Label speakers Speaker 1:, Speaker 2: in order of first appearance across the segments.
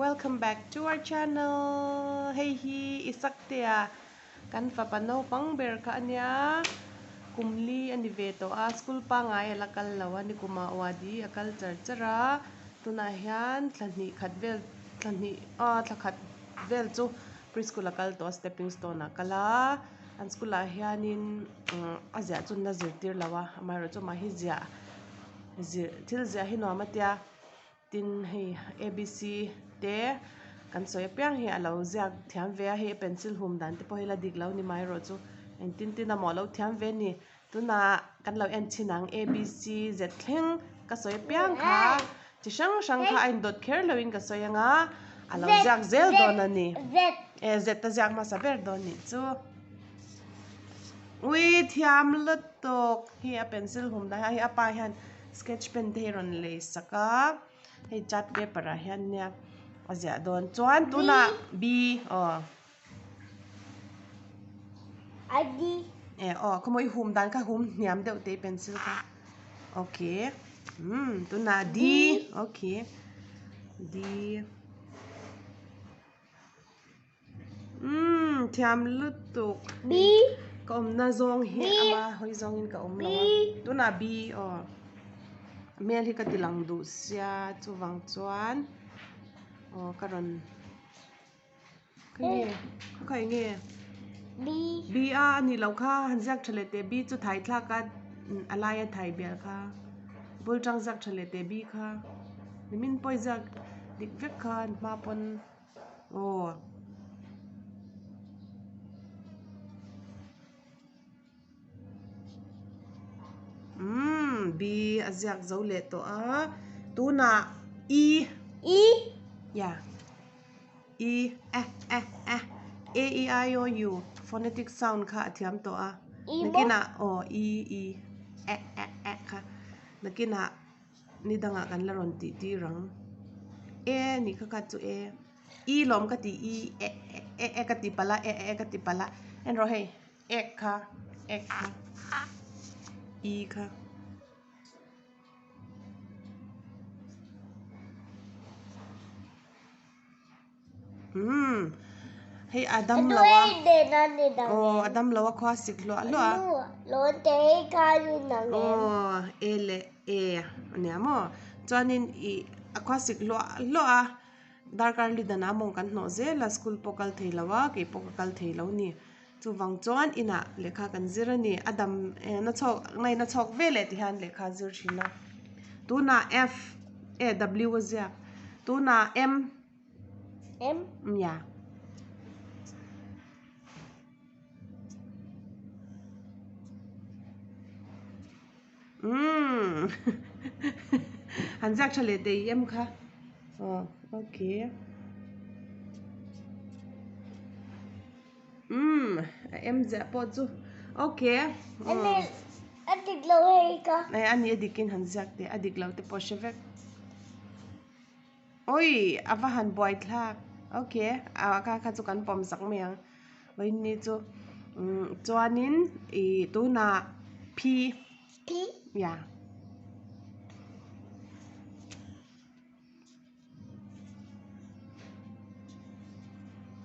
Speaker 1: Welcome back to our channel. Hei hi Isaktea kan fapa naupang ber kha ania kum li a ni ve tawh a school pangngai a la kal lo a nikuma uadi a kal char char a tunah hian thla hnih khat vel thla hnih ah thla khat vel chu preschool a kal tawh a stepping stone ah a kal a an school ah hianin a ziah chu an la zirtir lo a amaherawhchu amah hi ziah zir thil ziah hi nuam a tia tin hei abc te kan sawi apiang hi a lo ziak thiam ve a hei a pencil hum dan te pawh hi la dik lo ni mai erawh chu engtin tin emaw a lo thiam ve a ni tunah kan lo en chhin ang abc z thleng ka sawi apiang kha chi hrang hrang kha a indawt kher lo in ka sawi anga a lo ziak zel dawn a ni e z a ziak hmasa ber dawn nih chu ui thiam lutuk hi a pencil hum dan hi a pa hian. Sketch pen te hi rawn lei sak a hei chart paper ah hian nia a ziah dawn chuan tunah b aw e aw khawmaw i hum dan kha hum hniam deuh teh i pencil kha okay umm tunah d okay d Umm thiam lutuk ka awmna zawng hi ama hawi zawngin ka awm lo a tunah b aw hmel hi ka ti lang duh sia chuvang chuan aw ka rawn khaw nge khaw eng nge b a a nih loh kha han ziak tha leh teh b chu thai thlak a a laia thai bial kha bul tang ziak tha leh teh b kha nimin pawh i ziak dik vek kha hma pawn. Aw. Umm B a ziak zo leh tawh a tunah E
Speaker 2: E
Speaker 1: ya E e e e A E I O U phonetic sound kha a thiam tawh a nakinah aw E E e e e kha nakinah. Ni dangah kan la rawn tih tir ang. E nih kha kha chu e. I lawm ka ti i e e e ka ti palh a e e ka ti palh a. En rawh hei ek kha ek kha i kha. Umm hei a dam lo a aw a dam lo a khua sik hluah hluah a aw e leh e a nia maw chuanin ih a khua sik hluah hluah a darkar li danah mawng kan hnawh zel a school pawh kal thei lo a kei pawh ka kal thei lo a ni chuvang chuan inah lehkha kan zir a ni a dam na chhawk ngaina chhawk veleh ti hian lehkha a zir thin a tunah F e W a ziak tunah M.
Speaker 2: M
Speaker 1: ya umm han ziak tha leh teh i em kha aw okay umm a em ziah pawh chu okay
Speaker 2: a dik lo hei ka
Speaker 1: a ni a dikin han ziak teh a dik lo te pawh hre vek. Oi a va han buai thlak okay a kha kha chu kan pawm sak mai ang vawiin chu umm chuanin ih tunah p
Speaker 2: p
Speaker 1: ya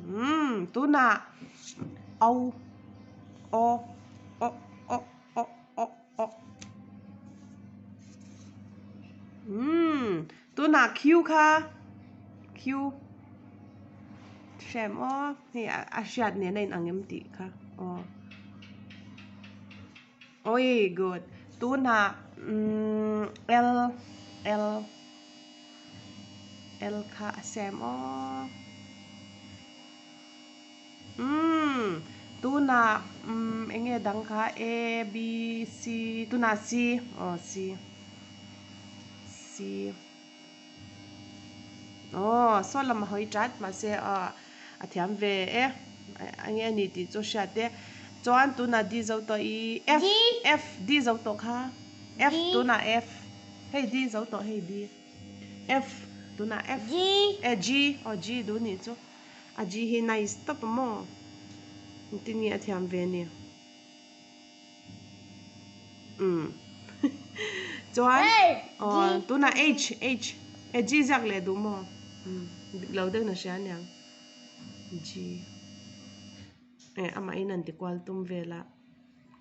Speaker 1: umm tunah o o o o o o o umm tunah Q kha Q hrem aw hei a hriat nen a inang em tih kha aw awi good tunah umm L L L kha a sem aw umm tunah umm eng nge dang kha A B C tunah C aw C C aw saw lam a hawi chat mahse ah a thiam ve e eng nge a ni tih chu hriat e chuan tunah D zo tawh i F F D zo tawh kha F tunah F hei D zo tawh hei D F tunah F e G aw G duh nih chu. A G hi nice tawp a maw? Engtin nge a thiam ve ni? Umm chuan aw tunah H H e G ziak leh duh maw? Umm dik lo deuhin a hria aniang G eh amahin an ti kual tum vel a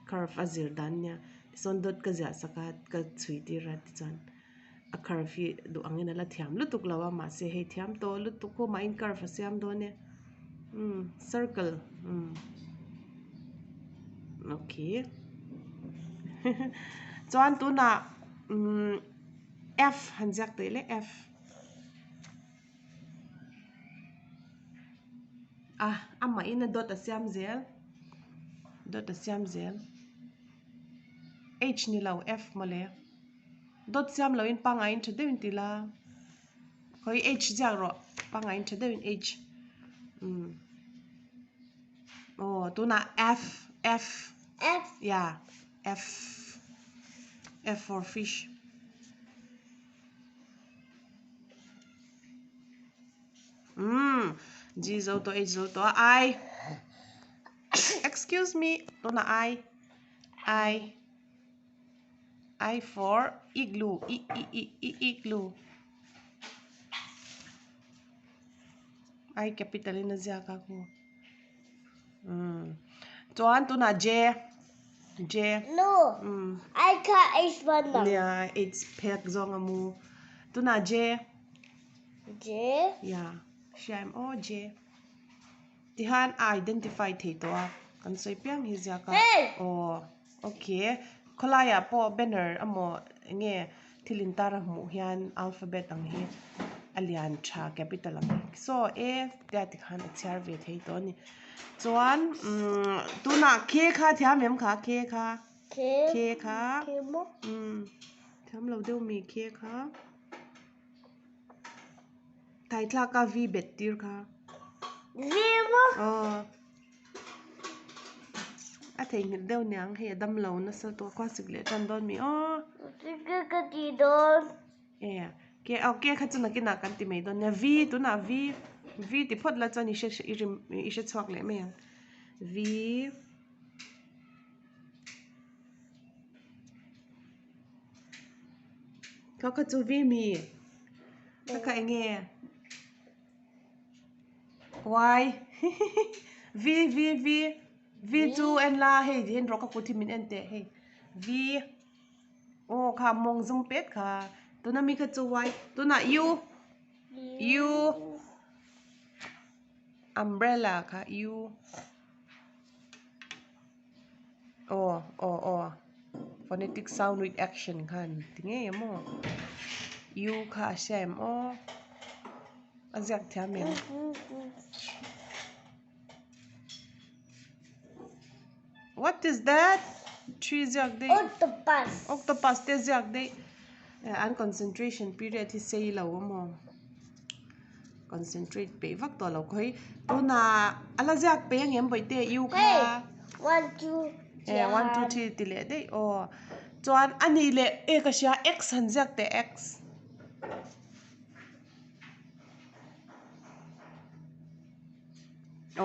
Speaker 1: curve a zir dan nia tichuan dawt ka ziah sak a ka chhui tir a tichuan a curve hi duh angin a la thiam lutuk lo a mahse hei thiam tawh lutuk ho mahin curve a siam dawn e umm circle umm okay chuan tunah umm F han ziak teh le F. A amahin a dawt a siam zel dawt a siam zel H ni lo F mawle dawt siam loin pangaiin tha deuhin ti la khawi H ziak rawh pangaiin tha deuhin H umm aw tunah F F
Speaker 2: F
Speaker 1: ya F F for fish. Umm G zo tawh H zo tawh a I excuse me tuna I I I for igloo i i i i igloo I capital in a ziak a khu umm chuan tunah J J
Speaker 2: No
Speaker 1: umm
Speaker 2: I kha H one ang
Speaker 1: nia H phek zawng a mu tunah J
Speaker 2: J
Speaker 1: ya hriaim aw J tihan a identify thei tawh a kan sawi piang hi ziak a
Speaker 2: Hey
Speaker 1: aw okay khawlaiah pawh banner emaw eng nge thil intar a hmuh hian alphabet ang hi a lian tha capital ang hi saw a tia tikhan a chhiar ve thei tawh a ni chuan umm tunah k kha thiam em kha k kha
Speaker 2: K
Speaker 1: k kha
Speaker 2: K maw
Speaker 1: umm thiam lo deuh mi k kha thaithlak a v bet tir kha
Speaker 2: V maw
Speaker 1: aw. A theihnghilh deuh niang hei a dam lo nasa tawh a khua sik leh tan dawn mi aw.
Speaker 2: Ka ti dawn.
Speaker 1: E ke aw ke kha chu nakinah kan ti mai dawn nia v tunah v v ti phawt la chuan i hre i rim i hre chhuak leh mai ang v kha kha chu v mi kha kha eng nge. Y V V V V chu en la hei ti hian rawh ka kut hi min en teh hei V aw kha mawng zum pet kha tuna mi kha chu Y tunah U U umbrella kha U aw aw aw phonetic sound with action khan ti ngei em aw U kha a hria em aw a ziak thiam em what is that thi ziak daih
Speaker 2: octopus
Speaker 1: octopus te ziak daih an concentration period hi sei lo amaw concentrate peih vak tawh lo khawi tunah a la ziak peih ang em bawihte U kha
Speaker 2: one two
Speaker 1: eh one two three ti leh daih aw chuan a nih leh e ka hria x han ziak teh x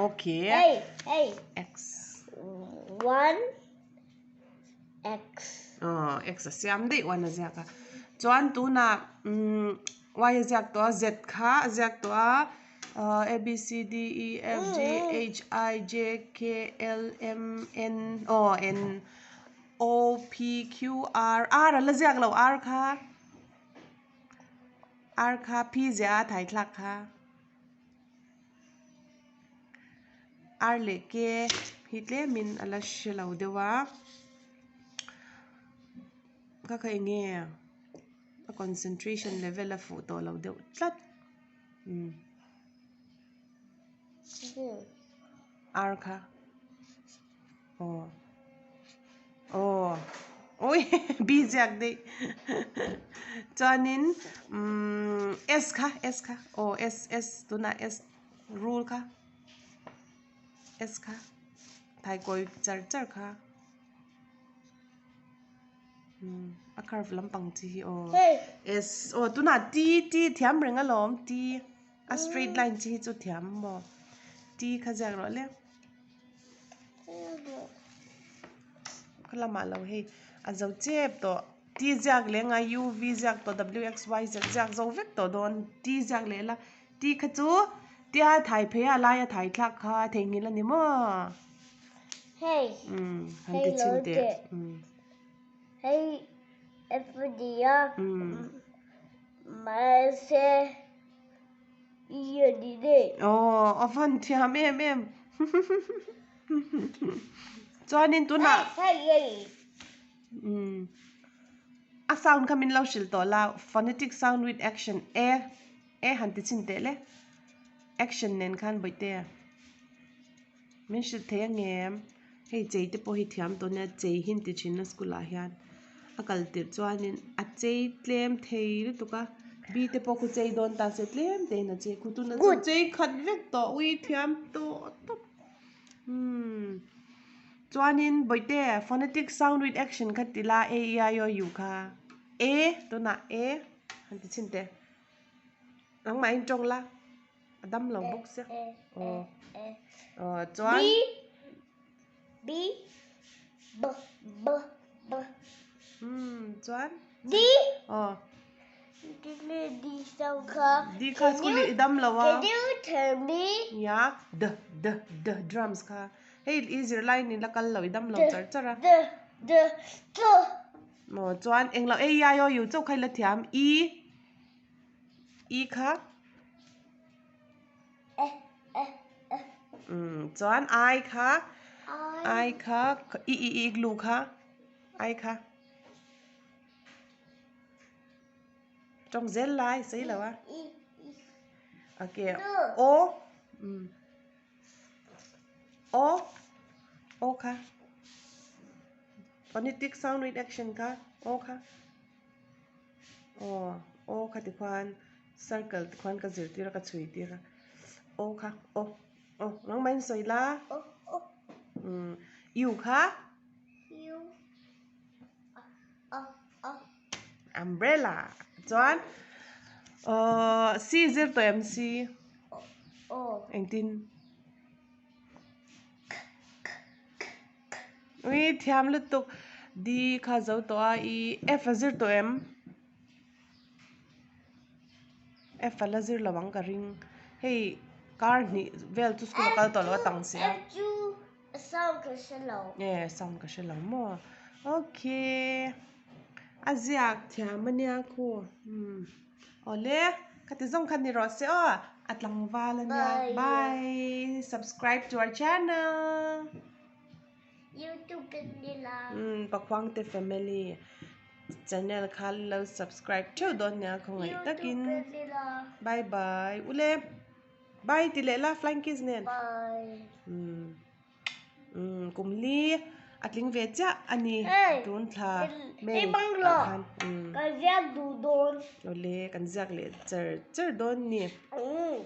Speaker 1: okay
Speaker 2: hey hey
Speaker 1: x
Speaker 2: one x
Speaker 1: aw x a siam daih one a ziak a chuan tunah umm. Y a ziak tawh a, Z kha a ziak tawh a, ahh A B C D E F G H I J K L M N aw N O P Q R R a la ziak lo R kha R kha P ziah a thaithlak kha R leh K hi tlemin a la hre lo deuh a ka kha eng nge. A concentration level a fuh tawh lo deuh tlat umm ar kha aw aw ui b ziak daih chuanin umm s kha s kha aw s s tunah s rul kha s kha thaikawi char char kha. A curve lampang chi hi aw s aw tunah t t thiam reng alawm t a straight line chi hi chu thiam maw t kha ziak rawh le kha lamah lo hei a zo chep tawh t ziak leh anga u v ziak tawh w x y z ziak zo vek tawh dawn t ziak leh la. T kha chu tia thai phei a laia thai thlak kha theihnghilh a ni maw?
Speaker 2: Hei.
Speaker 1: Umm han ti chhin teh. Umm.
Speaker 2: Hei F a ni a.
Speaker 1: Umm.
Speaker 2: Mahse E a ni daih.
Speaker 1: Aw a van thiam em em. Chuanin tunah.
Speaker 2: Hei hei.
Speaker 1: Umm. A sound kha min lo hrilh tawh la, phonetic sound with action e e han ti chhin teh le. Action nen khan bawihte min hrilh thei angem? Hei chei te pawh hi thiam tawh nia, chei hi an ti thin a school ah hian. A kal tirh chuanin a chei tlem thei lutuk a, bi te pawh khu chei dawn ta se tlem tein a chei khu tuna chu chei khat vek tawh ui thiam tawh tawp. Umm chuanin bawihte phonetic sound with action kha ti la a e i o u kha e tunah e han ti chhin teh nangmah in tawng la a dam lo bawk sia aw aw chuan
Speaker 2: B B B B
Speaker 1: umm chuan
Speaker 2: D
Speaker 1: aw
Speaker 2: D D sound kha
Speaker 1: D kha school i dam lo a
Speaker 2: Can you tell me
Speaker 1: ya D D D drums kha hei i zirlai ni la kal lo i dam lo char char a
Speaker 2: D D D
Speaker 1: maw chuan englo A E I O U chauh kha i la thiam E E kha
Speaker 2: E E E
Speaker 1: umm chuan I kha I kha I I I glue kha I kha. Tawng zel lai sawi lo a. Okay. O. Um. O. O kha. Phonetic sound with action kha. O kha. O. O kha ti khuan circle ti khuan ka zir tir a ka chhui tir a. O kha. O. O. Nangmah in sawi la.
Speaker 2: O. O.
Speaker 1: Um. U kha.
Speaker 2: U.
Speaker 1: Umbrella chuan ahh C zir tawh em C engtin ui thiam lutuk D kha zo tawh a E F a zir tawh em F a la zir lo ang ka ring hei kar hnih vel chu school a kal tawh lo a tang si a.
Speaker 2: Sound ka hre lo.
Speaker 1: E sound ka hre lo maw. Okay. A ziak thiam a nia khu. Um. Awle, ka ti zawng kha ni rawh se aw. A tlangval a nia. Bye. Subscribe to our channel.
Speaker 2: YouTube in ni la.
Speaker 1: Um, Pakhuangte family channel kha lo subscribe theuh dawn nia khawngaih takin.
Speaker 2: YouTube in ni la.
Speaker 1: Bye bye. Ule. Bye ti leh la flying kiss nen.
Speaker 2: Bye.
Speaker 1: Umm umm kum li a tling ve chiah a ni tun thla May ah khan
Speaker 2: umm. Kan ziak duh dawn.
Speaker 1: Awle kan ziak leh char char dawn ni.
Speaker 2: Umm.